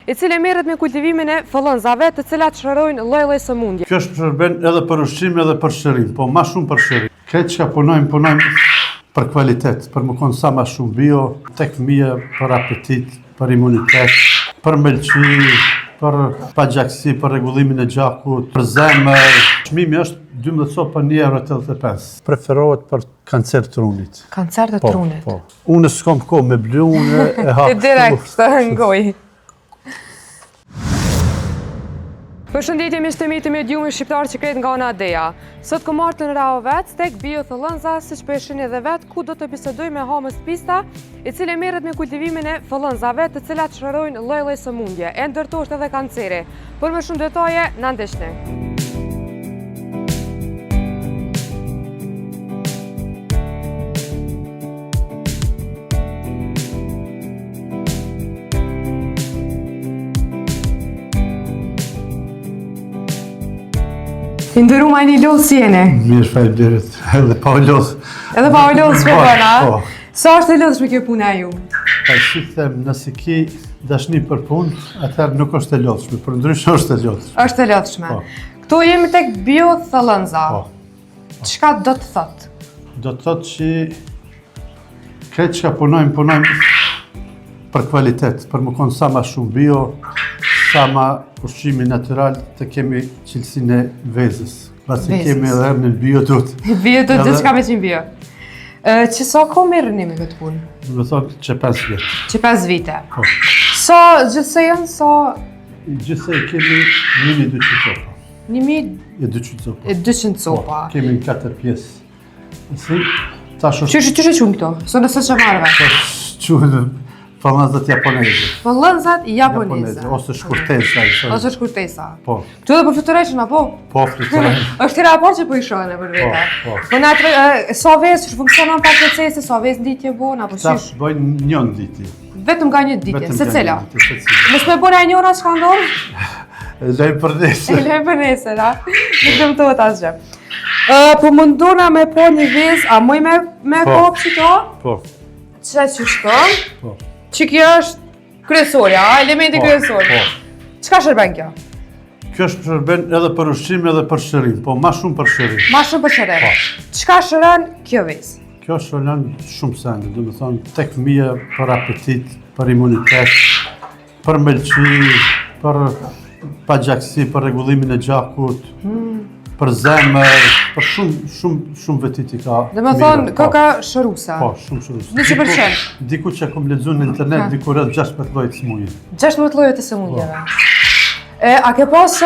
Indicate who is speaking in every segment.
Speaker 1: i cili merret me kultivimin e thëllëzave, të cilat shërojnë lloj-lloj sëmundje.
Speaker 2: Kjo shërben edhe për ushqim edhe për shërim, po ma shumë për shërim. Krejt çka punojmë, punojmë për kvalitet, për me konë sa ma shumë bio, tek fëmija, për apetit, për imunitet, për mëlçi, për pagjakësi, për rregullimin e gjakut, për zemër. Çmimi është 12 copa 1,85 euro. Preferohet për kancer trunit.
Speaker 1: Kancer të
Speaker 2: Po,
Speaker 1: trunit.
Speaker 2: po. Unë s'kom kohë me blu, unë e ha.
Speaker 1: Ti direkt të ngoj. Përshëndetje miq të mi të mediumit shqiptar që krejt nga ana Deja. Sot kom ardhë në Rahovec tek Bio Thëllënza, siç po e shihni edhe vetë, ku do të bisedoj me Hamës Pista, i cili merret me kultivimin e thëllënzave, të cilat shërojnë lloj-lloj sëmundje, e ndër to është edhe kanceri. Për më shumë detaje, na ndiqni. I nderum a jeni lodhë si jeni?
Speaker 2: Mirë, faleminderit. Edhe pa u lodhë.
Speaker 1: Edhe pa u lodhë s'po
Speaker 2: Po,
Speaker 1: bën, a?
Speaker 2: po.
Speaker 1: Sa është e lodhshme kjo puna e ju?
Speaker 2: Pa si them, nëse ki dashni për punë, atëherë nuk është e lodhshme, përndryshe është e lodhshme.
Speaker 1: Është e lodhshme.
Speaker 2: Po.
Speaker 1: Këtu jemi tek bio thëllënza.
Speaker 2: Po.
Speaker 1: Çka do të thotë?
Speaker 2: Do të thotë që krejt çka punojmë, punojmë për kvalitet, për me konë sa ma shumë bio, sa ma ushqimi natural të kemi cilësinë e vezës. Pasi
Speaker 1: Vezës.
Speaker 2: kemi edhe emrin bio do të,
Speaker 1: Bio do të
Speaker 2: Edhe-
Speaker 1: gjithçka me qenë bio. Ë, Që sa kohë merreni me këtë punë?
Speaker 2: do të thotë që 5 vjet.
Speaker 1: Që 5 vite.
Speaker 2: Po.
Speaker 1: Sa gjithsej janë, sa
Speaker 2: Gjithsej kemi 1200 copa. 1200 copa.
Speaker 1: 1200 copa.
Speaker 2: Po, kemi në katër pjesë. Si, tash është
Speaker 1: Qysh qysh e quajnë këto? Se nëse që marrëve.
Speaker 2: quhen thëllëzat japoneze.
Speaker 1: Thëllëzat japoneze.
Speaker 2: Ose shkurtesa. i thonë.
Speaker 1: Ose shkurtesa.
Speaker 2: Po,
Speaker 1: Këtu edhe po fluturojshin apo?
Speaker 2: po fluturojnë.
Speaker 1: Është hera e parë që po i shoh në për vete.
Speaker 2: Po, po.
Speaker 1: Po na tre, e, sa vezë që funksionon pa procesi, sa vezë në ditë bën apo
Speaker 2: Ta
Speaker 1: qysh?
Speaker 2: bëjnë një në ditë.
Speaker 1: Vetëm nga një ditë,
Speaker 2: Vetëm
Speaker 1: se
Speaker 2: nga
Speaker 1: cila?
Speaker 2: një ditë, secila.
Speaker 1: Mos me bëna e njëra çka ndodh?
Speaker 2: E lejmë për
Speaker 1: E
Speaker 2: nesër.
Speaker 1: lejmë për nesër, a? Nuk dëmtohet asgjë. Ë, po mundona me po një vezë, a muj me me
Speaker 2: Po.
Speaker 1: kop që to?
Speaker 2: Po,
Speaker 1: Që që shkon?
Speaker 2: po.
Speaker 1: Që kjo është kryesorja, a? Elementi
Speaker 2: Po,
Speaker 1: kryesor.
Speaker 2: po.
Speaker 1: Çka shërben kjo?
Speaker 2: Kjo shërben edhe për ushqim edhe për shërim, po ma shumë për shërim.
Speaker 1: Ma shumë për shërim.
Speaker 2: Po.
Speaker 1: Çka shëron kjo vezë?
Speaker 2: Kjo shëron shumë sende, do të thonë tek fëmija për apetit, për imunitet, për mëlçi, për pagjakësi, për rregullimin e gjakut,
Speaker 1: Hmm.
Speaker 2: për zemër, për shumë shumë shumë vetit i ka.
Speaker 1: Dhe me thonë,
Speaker 2: mira, po.
Speaker 1: koka shërusa.
Speaker 2: Po, shumë shëruese.
Speaker 1: Në që
Speaker 2: Diku-
Speaker 1: pëlqen?
Speaker 2: Diku që kom lexuar në internet, diku rreth 16 lloje të sëmundje.
Speaker 1: 16 lloje të sëmundjeve. E, a ke pas e,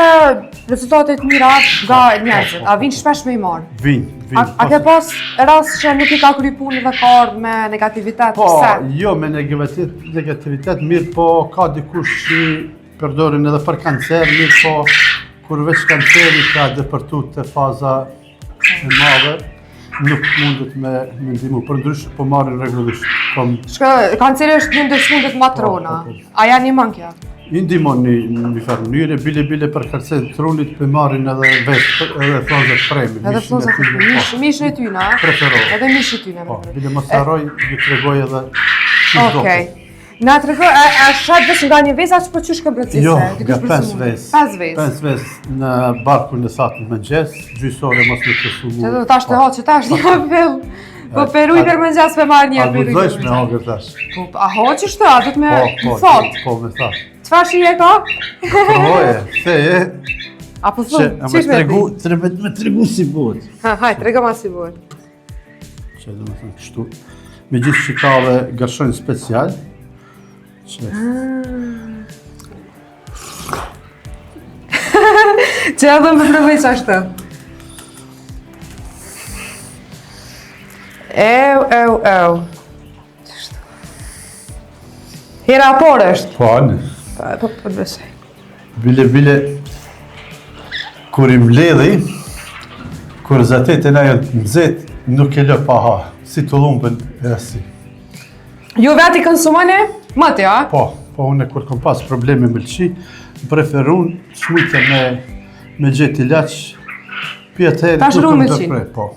Speaker 1: rezultate të mira nga njerëzit?
Speaker 2: po,
Speaker 1: A vinë shpesh me i marrë?
Speaker 2: Vin, vin.
Speaker 1: A, a ke pas rast që nuk i ka kry punë dhe ka ardhë me negativitet?
Speaker 2: Po,
Speaker 1: Pse?
Speaker 2: jo me negativitet, negativitet mirë, po ka dikush që përdorin edhe për kancer, mirë, po kur veç kanceri ka depërtu të faza e madhe, nuk mundet me, me ndihmu, përndryshe po marrin rregullisht. Po
Speaker 1: Shka, kanceri është një ndër sëmundjet më të
Speaker 2: Po,
Speaker 1: rona.
Speaker 2: po, po.
Speaker 1: A janë ndihmon kjo?
Speaker 2: i ndihmon një në një farë mënyre, bile bile për kancer të trunit po marrin edhe vetë, edhe thonzët premi,
Speaker 1: Edhe
Speaker 2: mishin e
Speaker 1: thonzat,
Speaker 2: tyre, po,
Speaker 1: mish, mishin e tyna, a?
Speaker 2: Preferohet.
Speaker 1: Edhe mishi i tyna.
Speaker 2: Po,
Speaker 1: preferohet.
Speaker 2: bile mos harroj, ju tregoj edhe qysh
Speaker 1: Okej. Na trego, a, a shet veç nga një vezë, a që po qysh ke procese?
Speaker 2: Jo,
Speaker 1: Dikush
Speaker 2: nga
Speaker 1: për
Speaker 2: 5
Speaker 1: sëmundje.
Speaker 2: vezë.
Speaker 1: Pesë vezë.
Speaker 2: 5 vezë në barkun e thatë në mëngjes, gjysore mos me konsumu.
Speaker 1: Që do tash të ha, që tash një fill. Po peruj për mëngjes me marrë një
Speaker 2: A
Speaker 1: peruj. për
Speaker 2: guxojsh me
Speaker 1: mëngjes.
Speaker 2: hongër tash?
Speaker 1: Po, a ha që shtë, a do të me
Speaker 2: Po, po,
Speaker 1: thot.
Speaker 2: po, me thatë.
Speaker 1: Çfarë shije ka?
Speaker 2: Provoje, the e,
Speaker 1: A po
Speaker 2: që
Speaker 1: thon,
Speaker 2: a me
Speaker 1: qysh me
Speaker 2: tregu,
Speaker 1: ti?
Speaker 2: tre, me, me tregu si bëhet.
Speaker 1: Ha, haj, tregoma si bëhet.
Speaker 2: Që do me thënë kështu. Me gjithë që ka dhe gërshojnë special. Që,
Speaker 1: Që edhe më provoj që ashtu. Eu, eu, eu. Qështu. Hera e parë është.
Speaker 2: po, anë,
Speaker 1: Po, po, po, besoj.
Speaker 2: bile, bile, kur i mbledhi, kur zatet e na janë të nxehtë, nuk e lë pa ha, si të lumbën e si.
Speaker 1: Ju vetë i konsumoni? Më ti, a?
Speaker 2: Po, po unë kur kom pas probleme me mëlçi, preferun s'mujtë me me gjetë ilaç, pi atëherë
Speaker 1: Tash
Speaker 2: nuk
Speaker 1: ruan
Speaker 2: kom
Speaker 1: mëlçinë.
Speaker 2: ndërpre, Po,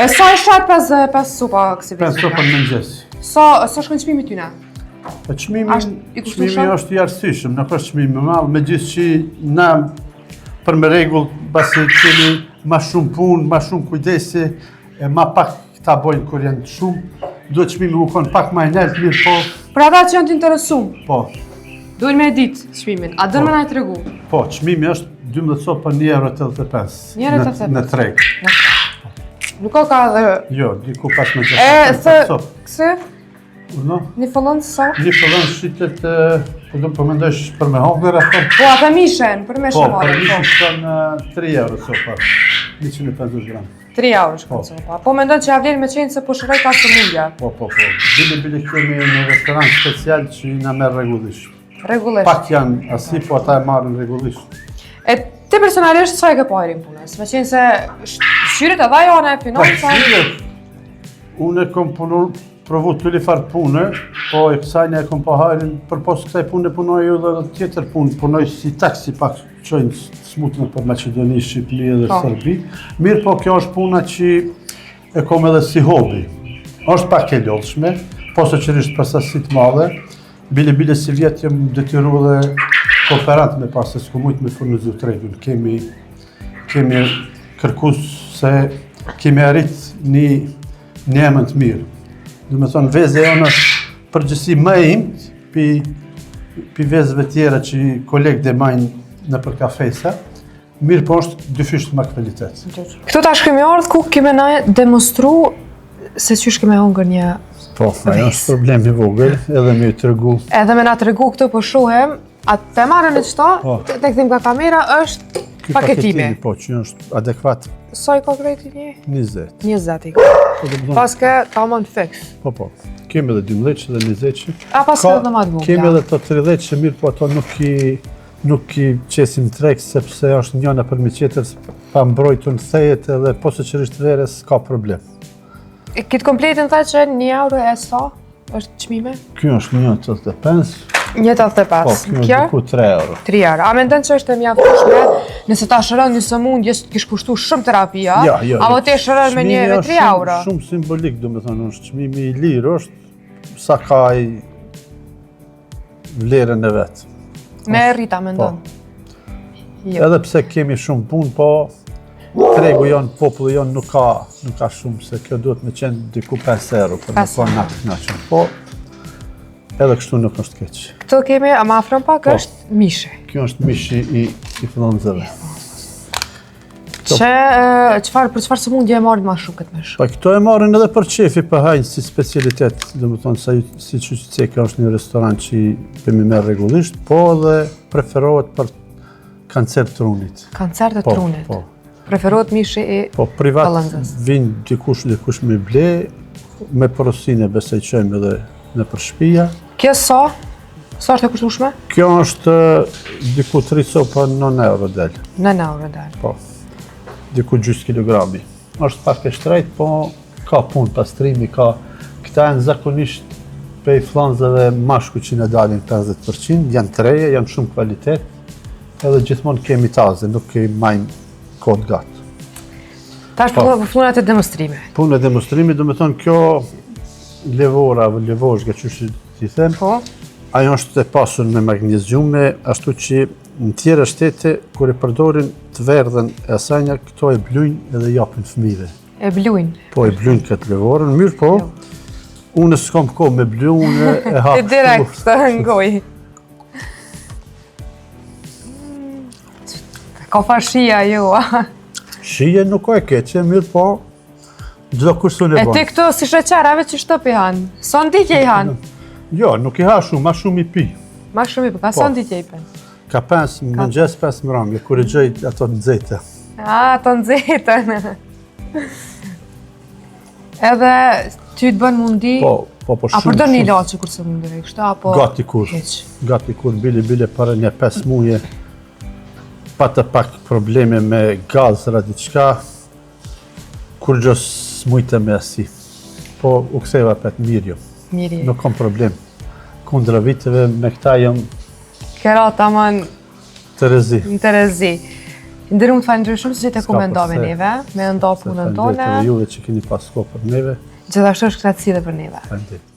Speaker 1: E sa e shet pesë pesë sopa kësi
Speaker 2: pesë sopa në mëngjes.
Speaker 1: Sa sa shkon çmimi tyne?
Speaker 2: Po çmimi, çmimi është i arsyeshëm, nuk është çmim i madh, megjithë që na për me rregull, pasi kemi ma shumë punë, ma shumë kujdesi, e ma pak këta bojnë kur janë shumë, duhet çmimi me konë pak ma i naltë, mirë po...
Speaker 1: Për ata që janë të interesum?
Speaker 2: Po.
Speaker 1: Duhet me e ditë çmimin, a don po. me na e tregu?
Speaker 2: Po, çmimi është 12 copa për 1,85 euro. 1,85 Në treg.
Speaker 1: Nuk ka ka dhe...
Speaker 2: Jo, diku pas me
Speaker 1: 65 E, se, këse? No. Një fëllënzë sa?
Speaker 2: Një fëllënzë shitet, po do po mendoj për me hongër apo?
Speaker 1: Po ata mishen, për me
Speaker 2: po, Po, për mishen po. shkon 3 euro copa. 150 gram.
Speaker 1: 3 euro shkon po. copa. Po mendon që ja vlen me qenë se po shëroj ka sëmundje.
Speaker 2: Po, po, po. Bile bile kemi një restoran special që na merr rregullisht.
Speaker 1: Rregullisht.
Speaker 2: Pak janë asi, po ata e marrin rregullisht.
Speaker 1: E ti personalisht sa e ke pa hajrin punës? Me qenë se shqyrit edhe ajo ana e
Speaker 2: financave. Po, shqyrit. Unë e kom punu Provu të li farë pune, po e kësaj ne e kom pa hajrin, përpos kësaj pune punoj edhe dhe tjetër punë, punoj si taksi pak çojnë smut nëpër Maqedoni, Shqipëri edhe po. Serbi. Mirë po kjo është puna që e kom edhe si hobi. është pak e lodhshme, posaçërisht për sasi të madhe, bile bile sivjet jam detyru edhe kooperant me pasë, se s'kom mujtë me furnizu tregun. Kemi, kemi kërku se kemi arrit një Një emën të mirë. Do me thonë, vezë e jonë është përgjithësi më e imtë pi, pi vezëve tjera që kolegët e majnë nëpër kafesa, mirë po është dyfish më kvalitet.
Speaker 1: Këtu tash kemi ardhë ku kemi na demonstru se qysh kemi hongër një
Speaker 2: Po, ajo është problem i vogël, edhe me i tregu.
Speaker 1: Edhe me na tregu këtu po shohim, atë të marrë në qëta, po. të kthim ka kamera, është paketimi.
Speaker 2: Po, që është adekuat
Speaker 1: Sa i ka krejt një?
Speaker 2: 20.
Speaker 1: 20 i ka. Po, Paske tamam fiks.
Speaker 2: Po, po. Kemi edhe 12 dhe 20.
Speaker 1: A paske edhe më të
Speaker 2: vogla. Kemi edhe të 30 që mirë, po ato nuk i nuk i qesim treg sepse është njëna përmi tjetrës pa mbrojtun thejet edhe posaçërisht verës ka problem.
Speaker 1: E këtë kompletin tha që një euro e sa? Është çmimi?
Speaker 2: Kjo është 1.85.
Speaker 1: 1.85.
Speaker 2: Po, kjo është diku 3 euro.
Speaker 1: 3 euro. A mendon që është e mjaftueshme nëse ta shëron një sëmundje që të kish kushtu shumë terapia?
Speaker 2: Jo, jo.
Speaker 1: Apo te shëron me një me 3 euro?
Speaker 2: Shumë simbolik, domethënë, është çmimi i lirë, është sa ka ai vlerën e
Speaker 1: vet. Me rrita, mendon?
Speaker 2: Po. Jo. Edhe pse kemi shumë punë, po tregu jonë, populli jonë nuk ka, nuk ka shumë, se kjo duhet me qenë diku 5 euro, për me konë na të knaqun. Po, edhe kështu nuk është
Speaker 1: keq. Këto kemi, a ma afron pak, po. është mishi.
Speaker 2: Kjo është mishi i, i fëllonzëve.
Speaker 1: Që, çfarë, për çfarë sëmundje e marrin ma shumë këtë
Speaker 2: mish? Pa, këto e marrin edhe për qefi për hajnë si specialitet, domethonë, sa, si që që ceka është një restoran që po m'i merr rregullisht, po edhe preferohet për kancer të
Speaker 1: trunit. Kancer të po, trunit? Po. Preferohet mishi i
Speaker 2: Po, privat vin dikush, dikush me ble, me porosinë e besoj çojmë edhe nëpër shpia.
Speaker 1: Kjo sa? Sa është e kushtueshme?
Speaker 2: Kjo është diku 3 copa 9 euro
Speaker 1: del. 9 euro del.
Speaker 2: Po. Diku gjysë kilogrami. Është pak e shtrejt, po ka punë pastrimi, ka këta janë zakonisht prej fllanzave mashkuj që na dalin 50%, janë të reja, janë shumë kvalitet, edhe gjithmonë kemi taze, nuk i majmë kohë
Speaker 1: t'gatë. Tash po, po puna e demonstrimit.
Speaker 2: Puna e demonstrimit, domethonë kjo levora, levozhga, qysh t'i them, po. ajo është e pasur me magneziume, ashtu që në tjera shtete, kur e përdorin të verdhën e asajna, këto e blujnë edhe japin fëmijëve.
Speaker 1: E
Speaker 2: blujnë? Po, e blujnë këtë levorën, mirë po, jo. unë s'kom kohë me blu, unë e
Speaker 1: ha. E direkt, të në gojë. Ka farë shija, jo.
Speaker 2: Shije nuk ka e keqe, mirë po, Çdokush s'un e
Speaker 1: bon. E ti këto si sheqer, ave që shtëpi hanë? Sa n'ditë i hanë?
Speaker 2: Jo, nuk i ha shumë, ma shumë i pi.
Speaker 1: Ma shumë i pi, ka sa po. n'ditë i pi?
Speaker 2: Ka pesë, në mëngjes pesë mramje, kur i gjej ato të
Speaker 1: nxehta. A, ato të nxehta. Edhe ty të bën mundi?
Speaker 2: Po, po, po,
Speaker 1: shumë. A përdor një ilaçe kur sëmundeni, kështu, apo?
Speaker 2: Gati kur, gati kur, bile, bile, para një pesë muje, pata pak probleme me gazra, diçka, Kurgjo s'mujta me asi. Po, u ktheva pet mirë jo.
Speaker 1: Mirë
Speaker 2: Nuk kom problem. Kundra viteve me këta jam...
Speaker 1: Ke ra taman...
Speaker 2: Terezi.
Speaker 1: Në terezi. I nderum të falenderoj shumë se gjete kohë me nda me neve, me nda punën tonë.
Speaker 2: Faleminderit edhe juve që keni pas kohë për neve.
Speaker 1: Gjithashtu është kënaqësi dhe për neve.
Speaker 2: Faleminderit.